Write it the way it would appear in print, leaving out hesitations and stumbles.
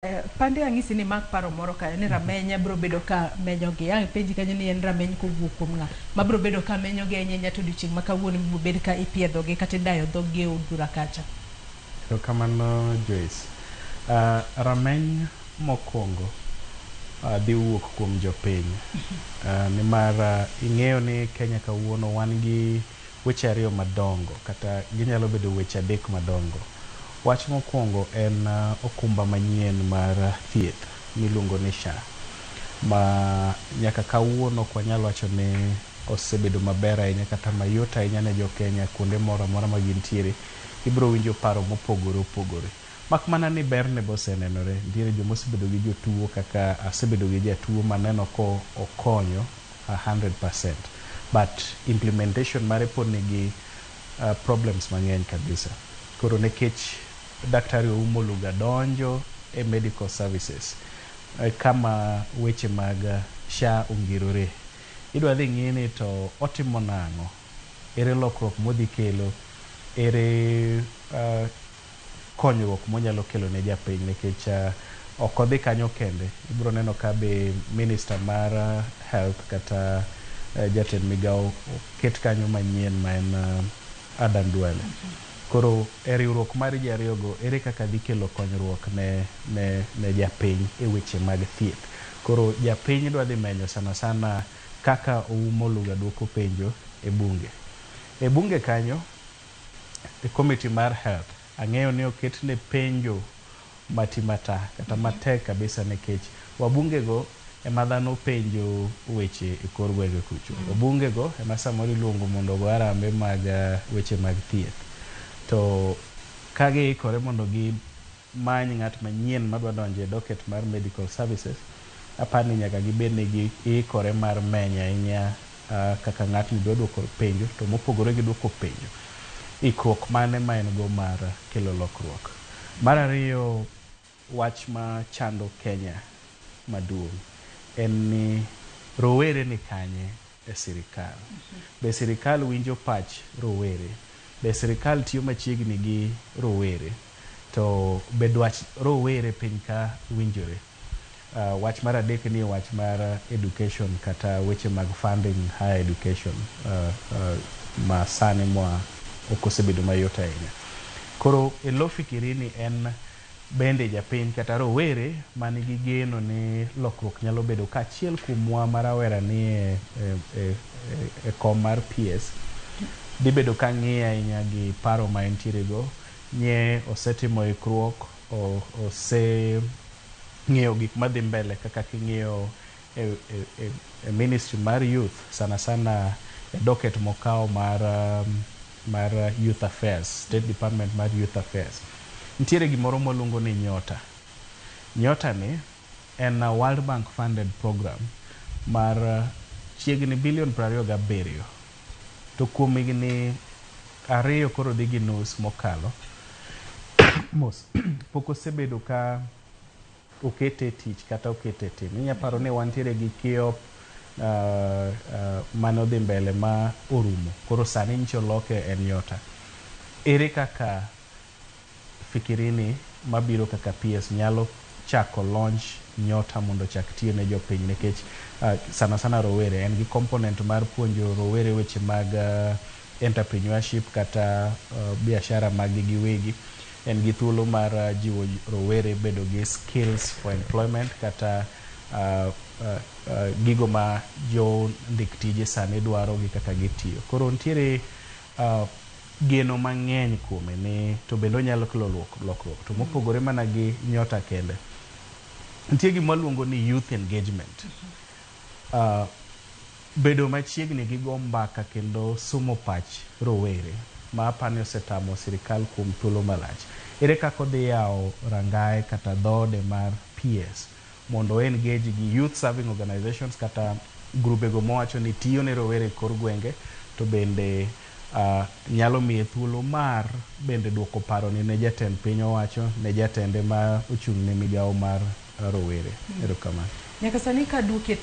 Pande ang'isi ni mak paro moro kanyo ni rameny biro bedo ka menyogi. Ang' penji kanyo ni en rameny kowuok kuom ng'a ma biro bedo ka menyogi ahinya ahinya to odiochieng' ma kawuono ibiro bed ka ipiedhogi kata idayo dhog-gi e od bura kacha. Erokamano, Joyce. Rameny mokwongo dhi wuok kuom jopiny nimar ing'eyo ni Kenya kawuono wan gi weche ariyo madongo, kata ginyalo bedo weche adek madongo. Wach mokwongo en okumba manyien mar thieth miluongo ni SHA, ma nyaka kawuono ok wanyal wacho ni osebedo maber ahinya kata mayot ahinya ne jokenya kuonde moro amora ma gintiere. Ibiro winjo paro mopogore opogore. Mak mana ni berne be osenenore. Nitiere joma osebedo gi jotuo, kaka asebedo gi jatuo maneno ko okonyo 100%. But implementation mare pod nigi problems mang'eny kabisa. Koro nikech Daktari Oumo Oluga donjo e medical services kama weche mag SHA ongirore. Idwa dhi ng'i ni to otimo nang'o? Ere lokruok modhi kelo? Ere konyruok monyalo kelo ne japiny? Nikech ok odhi kanyo kende. Ibiro neno ka be minister mar health kata jatend migao oket kanyo manyien, ma en Adan Duale. Koro e riwruok mar ji ariyogo, ere kaka dhi kelo konyruok ne japiny e weche mag thieth? Koro japiny dwa dhi menyo sana sana kaka Oumo Oluga duoko penjo e bunge. E bunge kanyo, e committee mar health, ang'eyo ni oketne penjo mati mata kata matek kabisa, nikech wabunge go ema dhano penjo weche e kor gwenge kucho. Wabunge go ema samoro iluongo mondo ogo harambee mag weche mag thieth. To ka giikore mondo many ng'at manyien madwa donjo e docket mar medical services, apani nyaka gibed ni giikore mar menyo ahinya kaka ng'atni dwa duoko penjo, to mopogore gi duoko penjo, ikruok mane ma en go mar kelo lokruok. Mar ariyo, wach ma chando Kenya maduong' en ni rowere ni kanye e sirikal? Be sirikal winjo pach rowere? Be sirikal tiyo machiegni gi rowere? To be dwach rowere piny ka winjore? Wach mar adek ni wach mar education kata weche mag funding higher education ma sani ma ok osebedo mayot ahinya. Koro e lo fikiri ni en bende japiny kata rowere manigi geno ni lokruok nyalo bedo ka achiel kuomwa ma rawera ni e kom mar PS dhi bedo ka ng'iye ahinya gi paro ma entiere go. Nye osetimo ikruok, ose ng'iyo gik madhi mbele, kaka king'iyo e ministry mar youth, sana sana e docket mokawo mar youth affairs, state department mar youth affairs. Nitiere gimoro mwaluongo ni Nyota. Nyota ni en a World Bank funded program mar chiegni bilion 27. To kuom higni 2 koro dhi gi nus mokalo, mos pok osebedo ka okete e tich kata okete e tim. Inya paro ni wantiere gi KIOP mane odhi mbele ma orumo. Koro sani nyicha oloke en Nyota. Ere kaka Fikirini mabiro kaka PS nyalo chako launch Nyota mondo ochak tiyo ne jopiny? Nikech sana sana rowere, en gi component mar puonjo rowere weche mag entrepreneurship kata biashara mag gi giwegi. En gi thuolo mar jiwo rowere bedo gi skills for employment kata gigo ma jo ndik tije sani dwaro gi kaka gitiyo. Koro nitiere geno mang'eny kuome ni to bende onyalo kelo lokruok. To mopogore mana gi Nyota kende, nitie gima waluongo ni youth engagement. Bedo machiegni gi go mbaka kendo somo pach rowere ma apani osetamo sirikal kuom thuolo malach. Ere kaka odhi yawo rangae kata dhoode mar PS mondo engage gi youth serving organizations kata grubego mowacho ni tiyo ne rowere e kor gwenge, to bende nyalo miye thuolo mar bende duoko paro ni ne jatend piny owacho, ne jatende ma ochung' ne migawo mar rowere? Erokamano. Nyaka sani ka duokie.